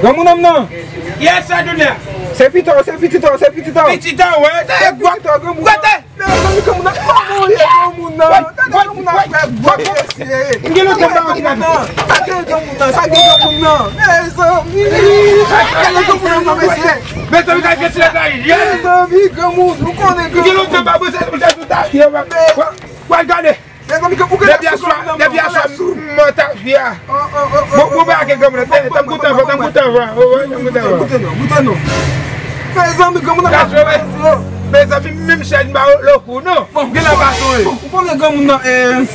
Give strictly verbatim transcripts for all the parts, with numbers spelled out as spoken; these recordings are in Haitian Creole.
Granmoun nan m nan. Yes, sa tounen. Se pitit ou, se pitit ou, se pitit ou. Pitit ou, wè. Se pitit ou, granmoun nan. Rete. Mezanmi, granmoun nan. Kòman w ye, granmoun nan? Gade granmoun nan ap fè vag, mesye. M gen lontan m pa wè granmoun nan. Sa gen granmoun nan, sa gen granmoun nan. Mezanmi. Gade granmoun nan, mesye. Mezanmi, gade granmoun nan. Mezanmi, granmoun, nou konnen granmoun. M gen lontan m pa wè granmoun nan. Wè, wè, gade. Depi aswè, depi aswè, m mò tafya. Bon, bon, bagay ke granmoun nan, tann, tann koutan van, tann koutan van. Wi, wi, tann koutan van. Mezanmi, granmoun nan pa fè yo. Mezanmi, menm chèn ba yo loko, non. Gen la pa tonbe. Ou konnen granmoun nan, eh,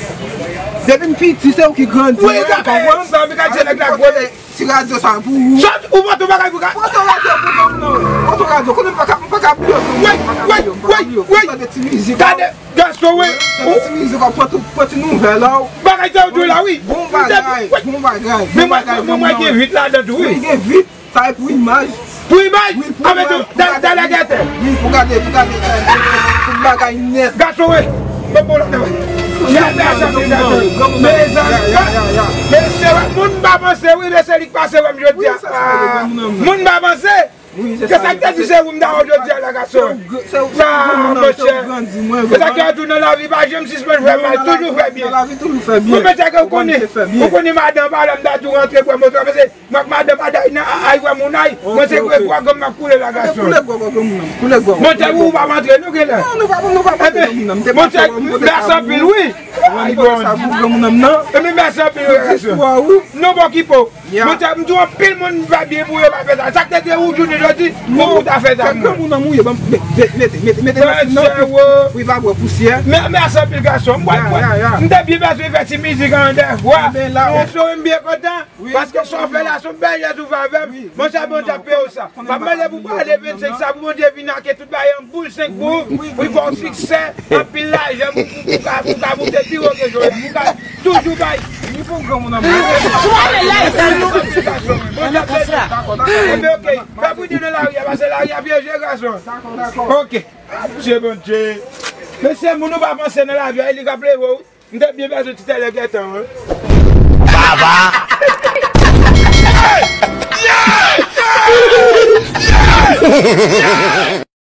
depi m piti, se ou ki grandi. Wi, mezanmi, ka di nèg la gwo. Ti radyo sa pou ou. Sòt, ou pote yon bagay pou ka. Pote yon radyo pou granmoun nan. Pote yon radyo. Konnen m pa ka, m pa ka bliye granmoun nan. M pa ka bliye, m pa ka bliye. Ou tande ti mizik la. Gade, gason, wi. Tande ti mizik la, pran tout, pran ti nouvèl la. Bagay sa yo di la, wi. Bon bagay, bon bagay. Men mwen, mwen, mwen gen vit ladan tou, wi. Wi, gen vit. Sa e pou imaj. Pou imaj? Wi, pou imaj, pou gade, pou gade, pou gade, eh, tout bagay nèt. Gason, wi. Bon, bon, la, wi. Ya, ya, ya, ya, ya. Mezanmi, mesye, wi, moun pa panse, wi, mesye, li k pase wè m jodi a. Wi, sa se granmoun nan. Moun pa panse. Wi, se sa. Ke sa k te di se ou m ta wè jodi a la, gason. Sa, monchè. Se sa k fè tou nan lavi, pa janm sispann fè mal, toujou fè byen. Nan lavi, toujou fè byen. Ou mesye, ke ou konnen, ou konnen madanm pa la, m ta tou rantre bwè motò, mesye. M ak madanm pa day nan ay wè moun ay. Mwen se gwo gwo granm m ap koule la, gason. Koule gwo gwo granmoun nan. Koule gwo gwo. Monchè, ou pa rantre, nou genlè. Non, nou pa, nou pa rantre, granmoun nan. Monchè, mèsi anpil, wi. Ay, bon. Sa pou granmoun nan, non. Epi mèsi anpil, wi, gason. Nou pa okipe w. Monchè, m di w anpil moun pa byen pou yo pa fè sa. Sa k te di ou jounen jodi, nou pou ta fè sa. Granmoun nan mouye, ban m mete, mete, mete, mete nan non pou, pou li pa bwè pousyè. Mèsi anpil, gason. M pral, m pral. M te byen bezwen fè ti mizik an dèfwa. Mwen byen kontan. Paske sa w fè la, se yon bèl jès ou fè avè m. Monchè, Bondye ap peye w sa. M ap mande pou pale vennsenk sa, pou Bondye vin ak tout bagay an boul senk pou ou, pou l fè w siksè, anpil lajan, pou, pou, pou ka, pou ka moute pi wo ke jodi, pou ka toujou bay. Ni pou granmoun nan. Bondye ap peye w. Dakò, dakò. Enben, ok. Fè bri de nan lari a, paske lari a pyeje, gason. Dakò, dakò. Ok. Adje, Bondye. Mesye, moun ou pa panse nan lavi a, li ka pleve w. M te byen bezwen ti tèlè gentan, wi. Baba!